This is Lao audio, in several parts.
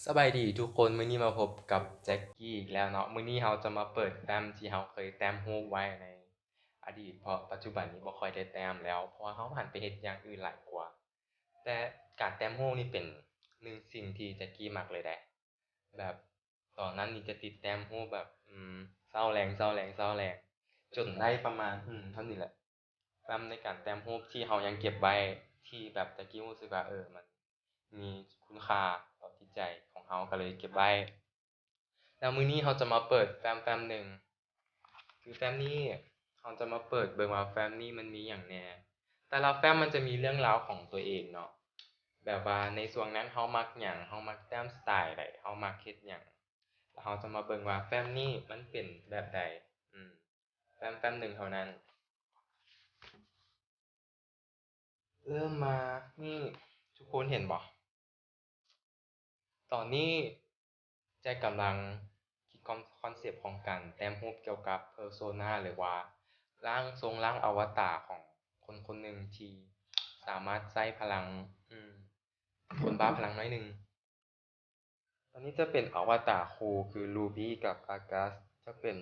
ສະບາຍດີທຸກຄົນ, ມື້ນີ້ມາພົບກັບແຈັກກີ້ອີກແລ້ວເນາະ. ມື້ນີ້ເຮົາຈະມາເປີດແຟ້ມທີ່ເຮົາເຄີຍແຕ້ມຮູບໄວ້ໃນອະດີດ, ເພາະປັດຈຸບັນນີ້ບໍ່ຄ່ອຍໄດ້ແຕ້ມແລ້ວ, ເພາະວ່າເຮົາຫັນໄປເຮັດຢ່າງອື່ນຫຼາຍກວ່າ. ແຕ່ການແຕ້ມຮູບນີ້ເປັນໜຶ່ງສິ່ງທີ່ແຈັກກີ້ມັກເລີຍເດ້. ແບບຕອນນັ້ນນີ້ຈະຕິດແຕ້ມຮູບແບບ ອືມ ເຊົ້າແລງ ເຊົ້າແລງ ເຊົ້າແລງ ຈົນໄດ້ປະມານ ອືມ ເທົ່ານີ້ແຫຼະ. ແຟ້ມໃນການແຕ້ມຮູບທີ່ເຮົາຍັງເກັບໄວ້ ທີ່ແບບແຈັກກີ້ຮູ້ສຶກວ່າ ເອີ ມັນມີຄຸນຄ່າຕໍ່ຈິດໃຈຂອງເຮົາ ກໍເລີຍເກັບໄວ້. ແລ້ວມື້ນີ້ເຮົາຈະມາເປີດແຟ້ມແຟ້ມໜຶ່ງ, ຄືແຟ້ມນີ້ ເຮົາຈະມາເປີດເບິ່ງວ່າແຟ້ມນີ້ມັນມີຫຍັງແດ່. ແຕ່ລະແຟ້ມມັນຈະມີເລື່ອງລາວຂອງຕົວເອງເນາະ, ແບບວ່າໃນຊ່ວງນັ້ນເຮົາມັກຫຍັງ, ເຮົາມັກແຕ້ມສະໄຕລ໌ໃດ, ເຮົາມັກເຮັດຫຍັງ, ແລ້ວເຮົາຈະມາເບິ່ງວ່າແຟ້ມນີ້ມັນເປັນແບບໃດ. ອືມ ແຟ້ມແຟ້ມໜຶ່ງເທົ່ານັ້ນ. ເລີ່ມມານີ້ ທຸກຄົນເຫັນບໍ່? ຕອນນີ້ແຈັກກຳລັງຄິດຄອນ ຄອນເຊັບຂອງການແຕ້ມຮູບກ່ຽວກັບເພີໂຊນາ ຫຼືວ່າຮ່າງຊົງຮ່າງອະວະຕາຂອງຄົນຄົນໜຶ່ງທີ່ສາມາດໃຊ້ພະລັງ ອືມ ຄົນບ້າພະລັງໜ້ອຍໜຶ່ງ. ຕອນນີ້ຈະເປັນອະວະຕາຄູ່ ຄືລູບີກັບອາກັສ ຈະເປັນ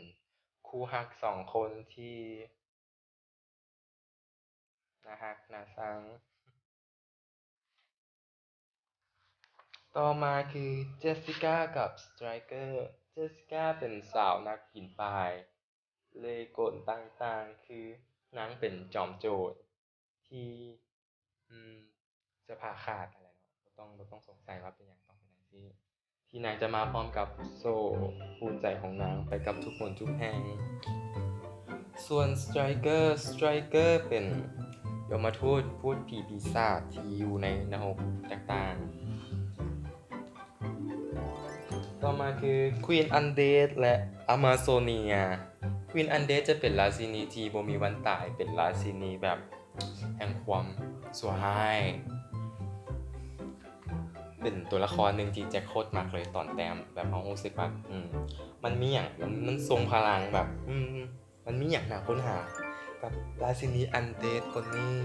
ຄູ່ຮັກສອງຄົນທີ່ໜ້າຮັກໜ້າຊັງ. ຕໍ່ມາຄືເຈສຊິກາກັບສະໄຕຣເກີ. ເຈສຊິກາເປັນສາວນັກປີນປ່າຍ ເລ່ກົນຕ່າງໆ ຄືນາງເປັນຈອມໂຈນທີ່ ອືມ ເສື້ອຜ້າຂາດຫັ້ນແຫຼະເນາະ, ບໍ່ຕ້ອງ ບໍ່ຕ້ອງສົງໄສວ່າເປັນຫຍັງຕ້ອງເປັນຈັ່ງຊີ້, ທີ່ນາງຈະມາພ້ອມກັບໂສ້ຄູ່ໃຈຂອງນາງໄປກັບທຸກຫົນທຸກແຫ່ງ. ສ່ວນສະໄຕຣເກີ ສະໄຕຣເກີເປັນຍົມມະທູດ ພູດຜີປີສາດທີ່ຢູ່ໃນນະຮົກຕ່າງໆ. ຕໍ່ມາຄືຄວີນອັນເດດ ແລະ ອາມາໂຊເນຍ. ຄວີນອັນເດດຈະເປັນລາຊິນີທີ່ບໍ່ມີວັນຕາຍ, ເປັນລາຊິນີແບບແຫ່ງຄວາມຊົ່ວຮ້າຍ, ເປັນຕົວລະຄອນໜຶ່ງທີ່ແຈັກໂຄດມັກເລີຍຕອນແຕ້ມ, ແບບເຮົາຮູ້ສຶກວ່າ ອືມ ມັນມີຫຍັງ ມັນ ມັນຊົງພະລັງແບບ ອືມ ມັນມີຫຍັງໜ້າຄົ້ນຫາກັບລາຊິນີອັນເດດຄົນນີ້.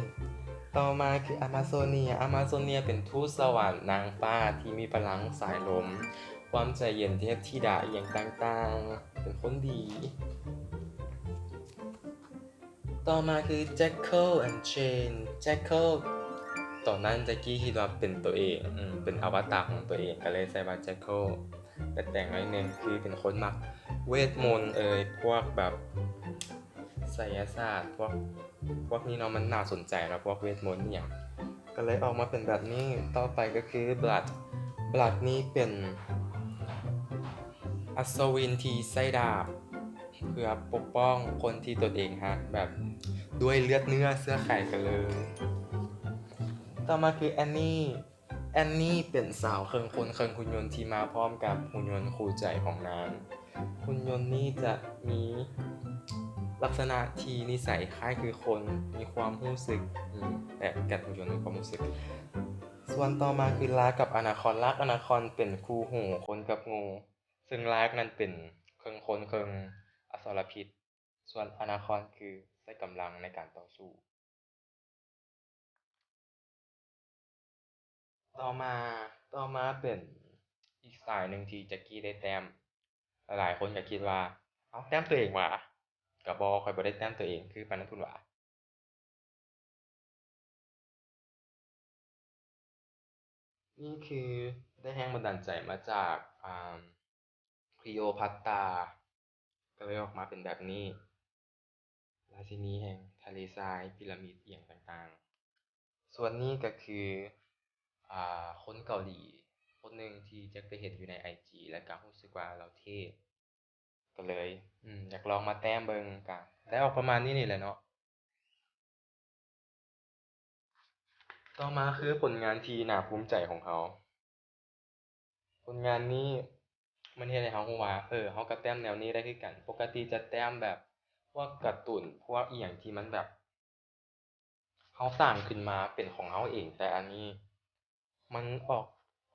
ຕໍ່ມາຄືອາມາໂຊເນຍ. ອາມາໂຊເນຍເປັນທູດສະຫວັນນາງຟ້າທີ່ມີພະລັງສາຍລົມ, ຄວາມໃຈເຢັນເທບທິດາອີ່ຫຍັງຕ່າງໆ, ເປັນຄົນດີ. ຕໍ່ມາຄື Jekyll and Hyde. Jekyll ຕອນນັ້ນແຈັກກີ້ຄິດວ່າເປັນຕົວເອງ ອືມ ເປັນອະວະຕາຂອງຕົວເອງ ກໍເລີຍໃສ່ວ່າ Jekyll. ດັດແປງໜ້ອຍໜຶ່ງ ຄືເປັນຄົນມັກເວດມົນເອີຍ ພວກແບບໄສຍະສາດ ພວກ ພວກນີ້ເນາະ, ມັນໜ້າສົນໃຈເນາະ ພວກເວດມົນອີ່ຫຍັງ, ກໍເລີຍອອກມາເປັນແບບນີ້. ຕໍ່ໄປກໍຄື Blood. Blood ນີ້ເປັນອັດສະວິນທີ່ໃຊ້ດາບເພື່ອປົກປ້ອງຄົນທີ່ຕົນເອງຮັກ ແບບດ້ວຍເລືອດເນື້ອເຊື້ອໄຂກັນເລີຍ. ຕໍ່ມາຄື Annie. ແອນນີເປັນສາວເຄິ່ງຄົນເຄິ່ງຫຸ່ນຍົນທີ່ມາພ້ອມກັບຫຸ່ນຍົນຄູ່ໃຈຂອງນາງ. ຫຸ່ນຍົນນີ້ຈະມີລັກສະນະທີ່ນິໄສຄ້າຍຄືຄົນ, ມີຄວາມຮູ້ສຶກ, ອືມ ແບບກັນຫຸ່ນຍົນມີຄວາມຮູ້ສຶກ. ສ່ວນຕໍ່ມາຄືລາກກັບອານາຄອນ. ລາກອານາຄອນເປັນຄູ່ຫູຄົນກັບງູ, ເຊິ່ງລາກນັ້ນເປັນເຄິ່ງຄົນເຄິ່ງອະສອລະພິດ, ສ່ວນອານາຄອນຄືໃຊ້ກຳລັງໃນການຕໍ່ສູ້. ຕໍ່ມາ ຕໍ່ມາເປັນອີກສາຍໜຶ່ງທີ່ແຈັກກີ້ໄດ້ແຕ້ມ. ຫຼາຍໆຄົນກໍຄິດວ່າ ເອົ້າ ແຕ້ມຕົວເອງຫວາ? ກໍບໍ່, ຂ້ອຍບໍ່ໄດ້ແຕ້ມຕົວເອງຄືປານນັ້ນພຸ້ນຫວາ. ນີ້ຄືໄດ້ແຮງບັນດານໃຈມາຈາກ ອາ ຄລີໂອພັດຕາ ກໍເລີຍອອກມາເປັນແບບນີ້, ລາຊິນີແຫ່ງທະເລຊາຍ, ປີຣາມິດ ອີ່ຫຍັງຕ່າງໆ. ສ່ວນນີ້ກໍຄື ອາ ຄົນເກົາຫຼີຄົນໜຶ່ງທີ່ແຈັກໄປເຫັນຢູ່ໃນໄອຈີ ແລ້ວກໍຮູ້ສຶກວ່າລາວເທ່ ກໍເລີຍ ອືມ ຢາກລອງມາແຕ້ມເບິ່ງ, ກະໄດ້ອອກປະມານນີ້ນີ້ແຫຼະເນາະ. ຕໍ່ມາຄືຜົນງານທີ່ໜ້າພູມໃຈຂອງເຮົາ. ຜົນງານນີ້ມັນເຮັດໃຫ້ເຮົາຮູ້ວ່າ ເອີ ເຮົາກໍແຕ້ມແນວນີ້ໄດ້ຄືກັນ. ປົກກະຕິຈະແຕ້ມແບບພວກກາຕູນ ພວກອີ່ຫຍັງທີ່ມັນແບບ ເຮົາສ້າງຂຶ້ນມາເປັນຂອງເຮົາເອງ, ແຕ່ອັນນີ້ມັນອອກ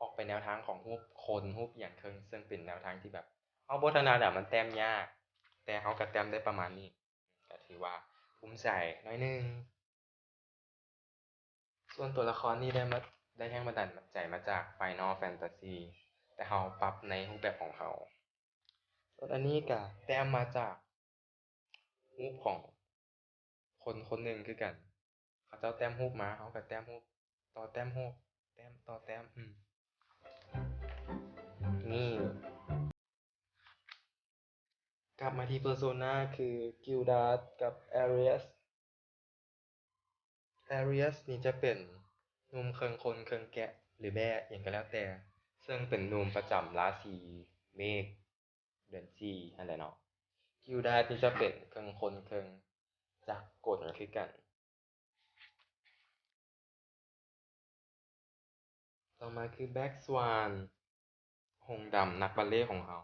ອອກໄປແນວທາງຂອງຮູບຄົນ, ຮູບອີ່ຫຍັງເທິງ, ເຊິ່ງເປັນແນວທາງທີ່ແບບເຮົາບໍ່ຖະໜັດອະ, ມັນແຕ້ມຍາກ, ແຕ່ເຮົາກໍແຕ້ມໄດ້ປະມານນີ້, ກໍຖືວ່າພູມໃຈໜ້ອຍໜຶ່ງ. ສ່ວນຕົວລະຄອນນີ້ໄດ້ມາ ໄດ້ແຮງບັນດານໃຈມາຈາກ Final Fantasy, ແຕ່ ເຮົາປັບໃນຮູບແບບຂອງເຮົາ. ສ່ວນອັນນີ້ກະແຕ້ມມາຈາກຮູບຂອງຄົນຄົນໜຶ່ງຄືກັນ. ເຂົາເຈົ້າແຕ້ມຮູບມາ ເຮົາກະແຕ້ມຮູບ ຕໍ່ແຕ້ມຮູບ ແຕ້ມຕໍ່ແຕ້ມ ອືມ ນີ້. ກັບມາທີ່ເປີໂຊນາ ຄືກິວດາສກັບແອຣິອາສ. ແອຣິອາສນີ້ຈະເປັນໜຸ່ມເຄິ່ງຄົນເຄິ່ງແກະ ຫຼືແບ້ ຫຍັງກະແລ້ວແຕ່ ເຊິ່ງເປັນໜຸ່ມປະຈຳລາສີເມກ ເດືອນສີ່ຫັ້ນແຫຼະເນາະ. ກິວດາສນີ້ຈະເປັນເຄິ່ງຄົນເຄິ່ງຈັກກົນຄືກັນ. ຕໍ່ມາຄືແບລັກສວານ ຫົງດຳ ນັກບາເລຂອງເຮົາ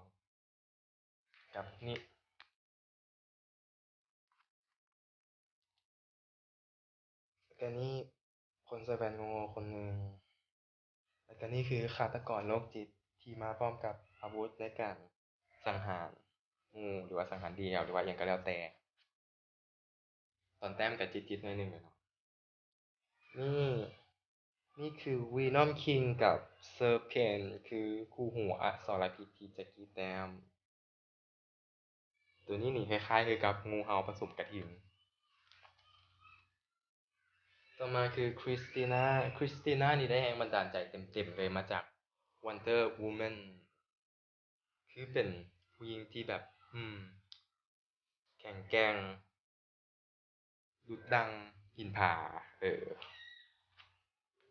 ກັບນີ້ ແລ້ວກະນີ້ຄົນໃສ່ແວ່ນໂງ່ໆຄົນໜຶ່ງ ແລ້ວກະນີ້ຄືຄາດຕະກອນໂລກຈິດທີ່ມາພ້ອມກັບອາວຸດໃນການສັງຫານໝູ່ ຫຼືວ່າສັງຫານດຽວ ຫຼືວ່າຫຍັງກະແລ້ວແຕ່. ຕອນແຕ້ມກະຈິດໆໜ້ອຍໜຶ່ງແຫຼະເນາະ. ນີ້ ນີ້ຄືເວນອມຄິງກັບເຊີເພນ ຄືຄູ່ຫູອະສອລະພິດທີ່ຈັກກີ້ແຕ້ມ. ໂຕນີ້ນີ້ຄ້າຍໆຄືກັບງູເຫົ່າປະສົມກະທິນ. ຕໍ່ມາຄືຄຣິສຕີນາ ຄຣິສຕີນານີ້ໄດ້ແຮງບັນດານໃຈເຕັມໆເລີຍມາຈາກວັນເຕີວູແມນ ຄືເປັນຜູ້ຍິງທີ່ແບບ ອືມ ແຂງແກ່ງ ດຸດດັ່ງຫີນຜາ ເອີ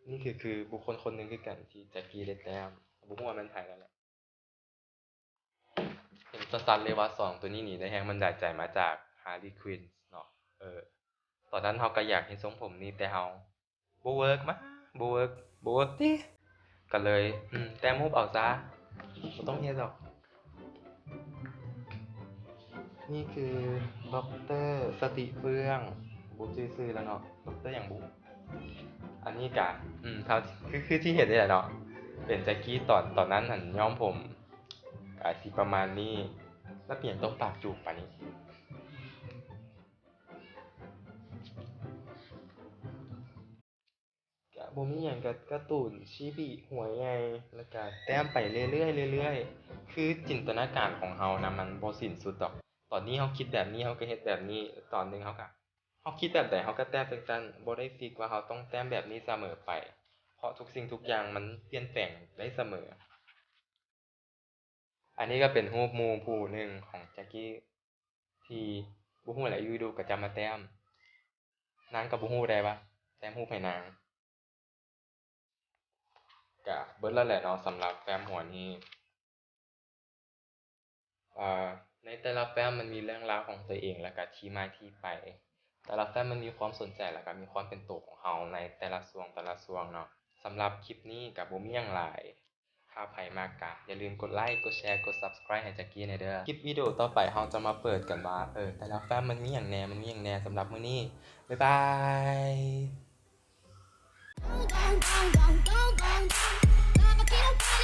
ນີ້ຄື ຄືບຸກຄົນຄົນໜຶ່ງຄືກັນທີ່ຈັກກີ້ໄດ້ແຕ້ມ ບໍ່ຮູ້ວ່າແມ່ນໃຜແລ້ວແຫຼະ. ເຫັນຊັດໆເລີຍວ່າສອງໂຕນີ້ນີ້ໄດ້ແຮງບັນດານໃຈມາຈາກຮາລີຄວິນເນາະ ເອີ ຕອນນັ້ນເຮົາກະຢາກເຮັດຊົງຜົມນີ້ ແຕ່ເຮົາ ບໍ່ເວີກ ມາ ບໍ່ເວີກ ບໍ່ເວີກຕິ ກະເລີຍ ອືມ ແຕ້ມຮູບເອົາຊະ ບໍ່ຕ້ອງເຮັດດອກ. ນີ້ຄືດັອກເຕີສະຕິເຟືອງ ບໍ່ຈື່ຊື່ແລ້ວເນາະ ດັອກເຕີຫຍັງບຸ. ອັນນີ້ກະ ອືມ ເທົ່າ ຄື ຄືທີ່ເຫັນນີ້ແຫຼະເນາະ ເປັນຈັກກີ້ຕອນ ຕອນນັ້ນຫັ້ນຍ້ອມຜົມ ກະຊິປະມານນີ້ ແລ້ວເປັນຫຍັງຕ້ອງປາກຈູກປານນີ້? ກະບໍ່ມີຫຍັງ ກະກາຕູນຊີບິຫົວໃຫຍ່ ແລ້ວກະແຕ້ມໄປເລື້ອຍໆ ເລື້ອຍໆ ຄືຈິນຕະນາການຂອງເຮົານະ ມັນບໍ່ສິ້ນສຸດດອກ. ຕອນນີ້ເຮົາຄິດແບບນີ້ ເຮົາກະເຮັດແບບນີ້ ຕອນໜຶ່ງເຮົາກະ ເຮົາຄິດແບບໃດເຮົາກະແຕ້ມຈັ່ງຊັ້ນ ບໍ່ໄດ້ຟິກວ່າເຮົາຕ້ອງແຕ້ມແບບນີ້ສະເໝີໄປ ເພາະທຸກສິ່ງທຸກຢ່າງມັນປ່ຽນແປງໄດ້ສະເໝີ. ອັນນີ້ກະເປັນຮູບໝູ່ຜູ້ໜຶ່ງຂອງຈັກກີ້ ທີ່ບໍ່ຮູ້ແຫຼະ ຢູ່ດີກະຈຳມາແຕ້ມ ນາງກະບໍ່ຮູ້ໄດ້ວ່າແຕ້ມຮູບໃຫ້ນາງ. ກະເບິດແລ້ວແຫຼະເນາະ ສຳລັບແຟ້ມຫົວນີ້ ເອີ ໃນແຕ່ລະແຟ້ມມັນມີເລື່ອງລາວຂອງຕົວເອງ ແລ້ວກະທີ່ມາທີ່ໄປ ແຕ່ລະແຟ້ມມັນມີຄວາມສົນໃຈ ແລ້ວກະມີຄວາມເປັນໂຕຂອງເຮົາໃນແຕ່ລະຊ່ວງ ແຕ່ລະຊ່ວງເນາະ. ສຳລັບຄລິບນີ້ກະບໍ່ມີຫຍັງຫຼາຍ ຖ້າໃຜມັກກະຢ່າລືມກົດໄລ ກົດແຊ ກົດ Subscribe ໃຫ້ຈັກກີ້ແດ່ເດີ. ຄລິບວິດີໂອຕໍ່ໄປເຮົາຈະມາເປີດກັນວ່າ ເອີ ແຕ່ລະແຟ້ມມັນມີຫຍັງແດ່ ມັນມີຫຍັງແດ່. ສຳລັບມື້ນີ້ ບາຍບາຍ.